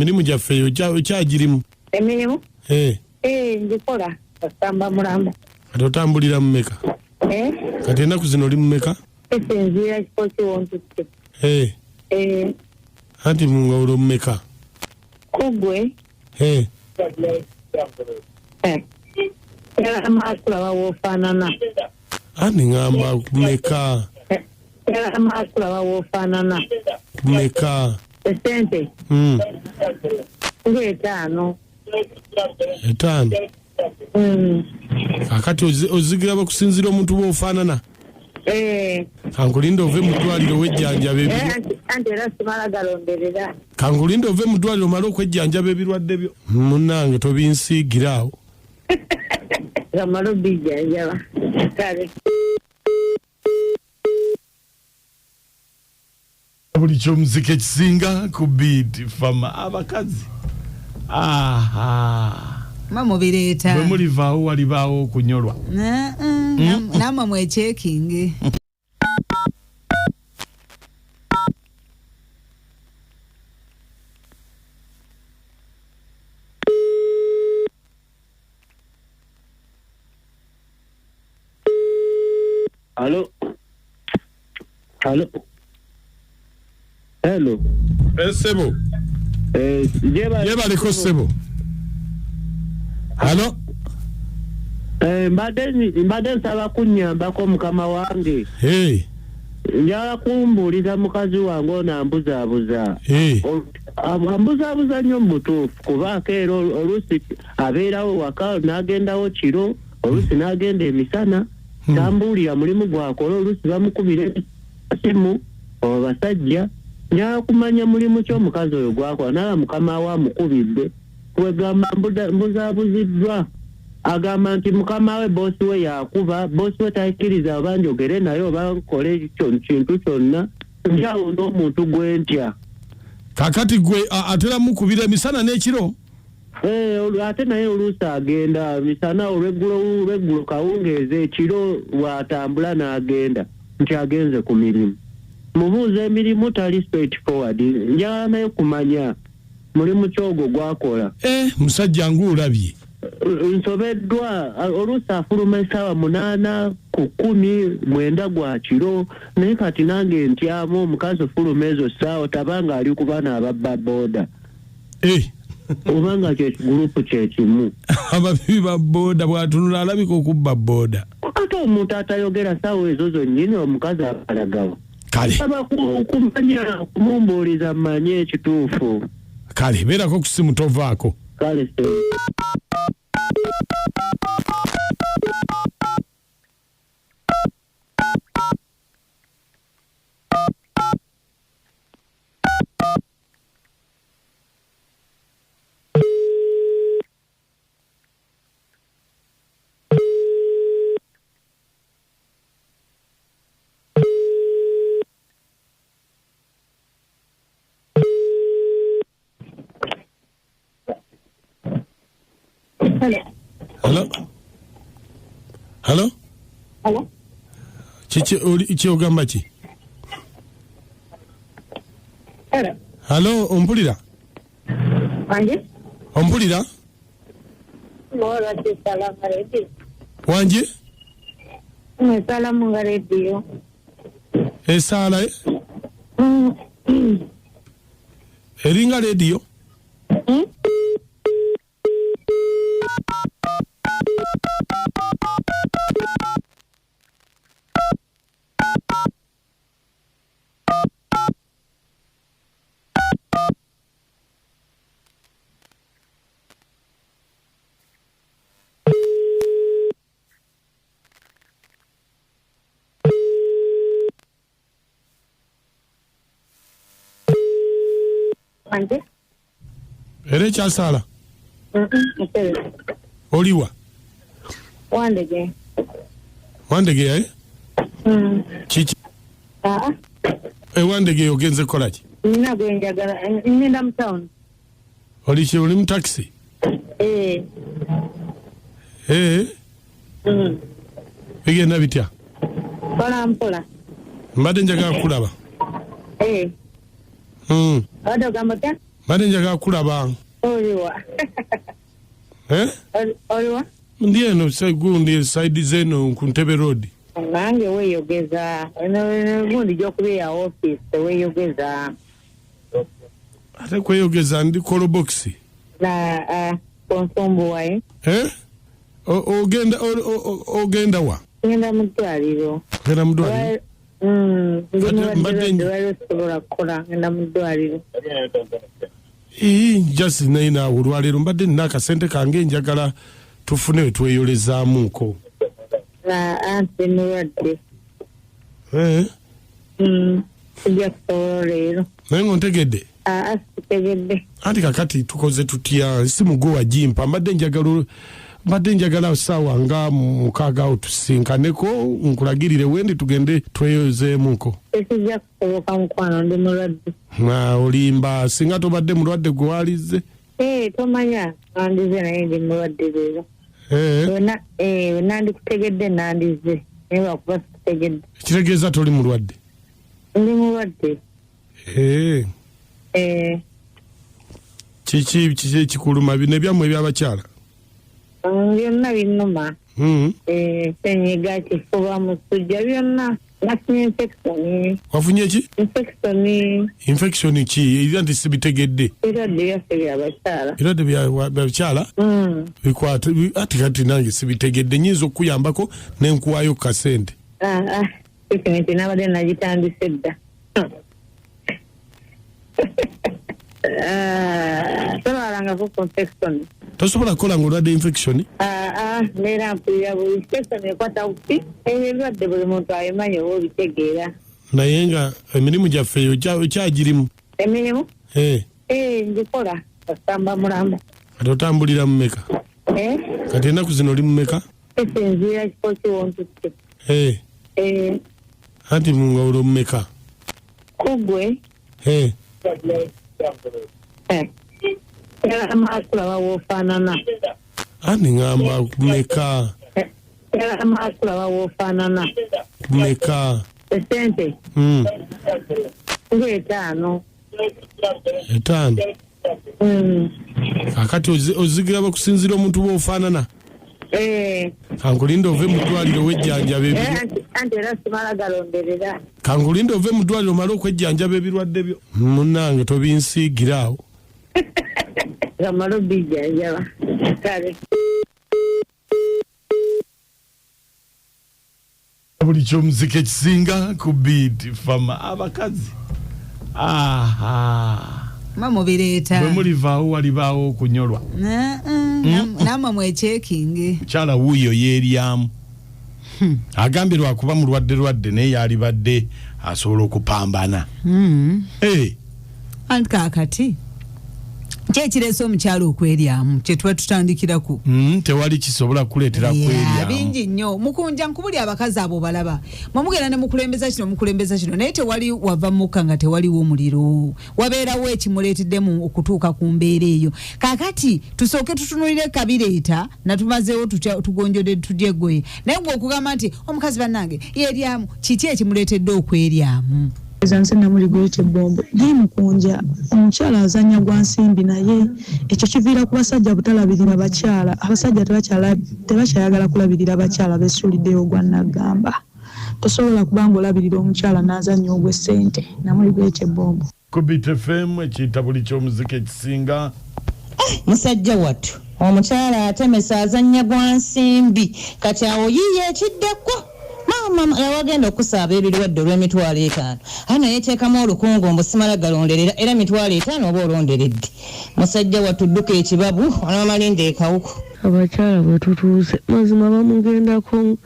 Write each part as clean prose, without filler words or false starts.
Emirimu gyaffe eyo okyagirimu? Emirimu? Eh. Eh, ngikola. Osamba mulamba. Kati otambulira mu meka? Eh? Kati ennaku zino oli mu meka? Esinziira kifo kiwontutte. Eh. Eh. Anti nga oli mu meka? Kugwe. Eh. Eh. Era maakulaba w'ofaanana. Anti ŋŋamba meka. Era maakulaba w'ofaanana. Meka. Esente. Ng'etaano. 5. Kakati ozigiraba okusinziira omuntu bw'ofaanana? Eh. Kankulinde ove mu ddwaliro wejjanjaba Anti era simala galonderera. Kankulinde ove mu ddwaliro omale okwejjanjaba ebirwadde byo. Munnange tobinsiigira awo. Gamale obijjanjaba. Kale. Buli ky'omuziki ekisinga ku beat fama abakazi. Aha. Mwa mubireeta. Bwe mulivaawo walibaawo okunyolwa. Nammwe mwekyekinge. Allo? Allo? Hello. Ssebo. Eh, Yebaleko ssebo. Allo? Eh, mbadde nsaba kunnyambako mukama wange. Hey. Njagala kumbuuliza mukazi wange ono ambuzaabuza. Hey. Ambuzaabuza nnyo mu butuufu kubaako era oluusi abeerawo waka n'agendawo kiro, oluusi n'agenda emisana. Tambuulira mulimu gwakola, oluusi bamukubira essimu abasajja. Njagala kumanya mulimu ki omukazi oyo gwakola, naye mukama we amukubidde. Kwegamba mbuzaabuziddwa. Agamba nti mukama we boosi we yakuba, boosi we takkiriza oba njogere naye oba nkole kintu kyonna. Njawo n'omuntu gwe ntya. Kaakati gwe atera mukubira emisana n'ekiro? Eh, ate naye oluusi agenda misana, olweggulo kawungeezi, ekiro bw'atambula n'agenda nti agenze ku mirimu. Mubuuza emirimu tali straight forward. Njagala naye kumanya mulimu kyogwo gwakola. Eh, musajja ng'olabye. Nsobeddwa. Oluusi afuluma essaawa 8 ku 19 gwa kiro, naye kati nange ntyamu omukazi ofuluma ezo ssaawa tabanga ali ku baana ababba booda. Eh. Obanga kye gurupu kye kimu. Ababibi ba booda bw'atunula alabika okubba booda. Ate omuntu atayogera ssaawa ezo zonnyini omukazi abalagawa. Kale. Aba kumanya kumumbuuliza mmanye ekituufu. Kale beerako ku ssimu tovaako. Kale. Hello? Hello? Hello? Kiki oli kyogamba ki? Hello. Hello, ompulira? Wange? Ompulira? Mora kisalamu radio. Wange? Salamu nga radio. Esaala eh? Eringa radio? Wange? Era ekyasaala? Oliwa? Wandege. Wandegeya eh? Kiki? Aa. Ewandegeya ogenze kukola ki? Nina gwe njagala, ngenda mu town. Oli ki, oli mu taxi? Eh. Eh. Bigenda bitya? Mpola mpola. Mbadde njagala kukulaba. Eh. Obadde ogamba otya? Mbadde njagala kulaba. Oliwa? Eh? Oliwa? Ndi eno gundi side zeno ku Ntebe Road. Nange weeyogeza. Eno gundi gy'okuba eya ofiisi teweeyogeza. Ate kweyogeza ndi call box. Na konsumbuwaye. Eh? Ogenda ogenda wa? Ngenda mu ddwaliro. Ogenda mu ddwaliro? Ndi mulwadde, waliwo sobola kukola, ngenda mu ddwaliro. Ii, just naye naawe olwaleero mbadde nina akasente kange, njagala tufune we tweyolezaamuuko. Na anti mulwadde. Eh? Sijja kusobola leero. Naye ng'ontegedde? Aa, sitegedde. Anti kakati tukoze tutya? Simu gwe wagimpa, mbadde njagala saawa nga 6 awo tusinkaneko, nkulagirire wendi tugende tweyozeemuko. Tekijja kusoboka mukwano, ndi mulwadde. Na olimba, singa tobadde mulwadde gwe walizze. Ee, tomanya nandize, naye ndi mulwadde leero. Eh, Nandikutegedde nandize, naye lwakuba sikutegedde. Kitegeeza toli mulwadde? Ndi mulwadde. Eh, Eh, kiki kiki ekikuluma? Bino ebyammwe ebyabakyala? Byonna binnuma. Eh, senyiga, kifuba, musujja, byonna. Nafunye infection. Wafunye ki? Infection. Infection ki era? Nti sibitegedde. Ebirwadde byaffe byabakyala. Ebirwadde byabakyala bikwata ati kati nange sibitegedde. Nyinza okukuyambako nenkuwaayo ku kasente. Ah, ah, treatment nabadde nagitandise dda. Ah, tolwalangako ku infection? Tosobola kukola ngaolwadde infection? Ah, ah, mbeera mpulira buli infection ekwata kuki, ebyo ebirwadde buli muntu abimanyi oba obitegeera. Naye nga emirimu gyaffe eyo okyagirimu? Emirimu? Eh, Eh, ngikola osamba mulamu. Kati otambulira mu meka? Eh? Kati ennaku zino oli mu meka? Esinziira kifo kiwontutte. Eh, Eh, anti nga oli mu meka? Kugwe. Eh, Eh. Njagala kulaba woofaanana. Anti ŋŋamba meka. Njagala kulaba woofaanana. Meka? Esente nga 5. 5? Kakati ozigiraba kusinziira omuntu bw'ofaanana? Eh. Kankulinde ove mu ddwaliro wejjanjaba Eh, anti era simala galonderera. Kankulinde ove mu ddwaliro omale okwejjanjaba ebirwadde byo. Munnange, tobinsiigira awo. Gamala obijjanjaba. Kale. Buli kyomuzika ekisinga ku Beat Fama, abakazi, aha. Mwe mubireeta. Bwe mulivaawo walibaawo okunyolwa. Nammwe mwekyekinge. Mukyala wuuyo yeeryamu, agambye lwakuba mulwadde lwadde, naye yalibadde asobola okupambana. Eh, Anti kaakati kyekireese omukyala okweryamu kyetuba tutandikiraku? Tewali kisobola kuleetera kweryamu. Bingi nnyo mukunja nkubuli. Abakazi abo balaba mwemugenda ne mukulembeza kino, mukulembeza kino, naye tewali wava mukka nga tewaliwo omuliro, wabeerawo ekimuleeteddemu okutuuka ku mbeera eyo. Kaakati tusooke tutunulire kabireeta natumazeewo tutya, tugonjodde tutya eggoye. Naye gwe okugamba nti omukazi bannange yeryamu, kiki ekimuleetedde okweryamu? Eza nze Namuli Gwete Bombo. Naye mukunja, omukyala azannya gwa nsimbi, naye ekyo kiviira ku basajja butalabirira bakyala. Abasajja tebakyayagala kulabirira bakyala, besuuliddeyo gwa naggamba. Tosobola kubanga olabirira omukyala n'azannya ogw'essente. Namuli Gwete Bombo. Ku Beat FM, ekiyita buli kyomuzika ekisinga. Musajja wattu omukyala atemesa azannya gwa nsimbi. Kati awo yiiyo ekiddako, maama yawagenda okusaaba ebirwadde olw'emitwalo 50, aye naye teekamu olukungu mbu simala galonderera, era 50,000 oba olonderedde. Musajja wattu dduka ekibabu onaamalinda ekawuku. Abakyala bwe tutuuse mazima bamugendako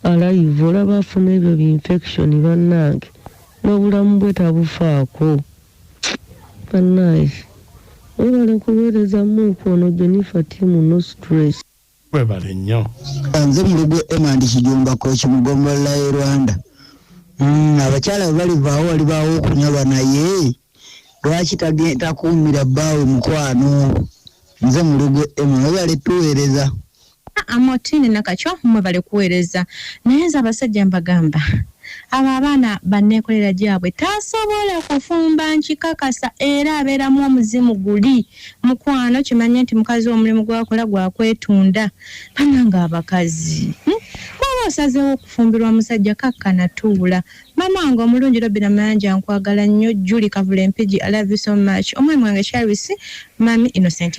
alive, olaba afuna ebyo bi-infection bannange, n'obulamu bwe tabufaako. Bannange, webale kuweereza muuku. Ono Jennifer Timu, no stress. Webale nnyo. Nze Mulugwe Emandi Kijumba Koki mu ggombolola y'e Rwanda. Abakyala bwe balivaawo walibaawo okunyolwa, naye lwaki takuumira bbaawe mukwano? Nze Mulugwe Ema, webale tuweereza. Amotini Nakacwa, mwebale kuweereza. Naye nze abasajja mbagamba, Abo abaana banneekolera gyabwe tasobola kufumba nkikakasa era abeeramu omuzimu guli. Mukwano kimanye nti mukazi wo omulimu gw'akola gwa kwetunda. Bannange abakazi, hmm? Bw'oba osazeewo okufumbirwa omusajja kakkana tuula. Maama wange omulungi Robina Mayanja nkwagala nnyo. Julie Kavule Mpigi I love you so much. Omwami wange Charles, Mummy Innocent.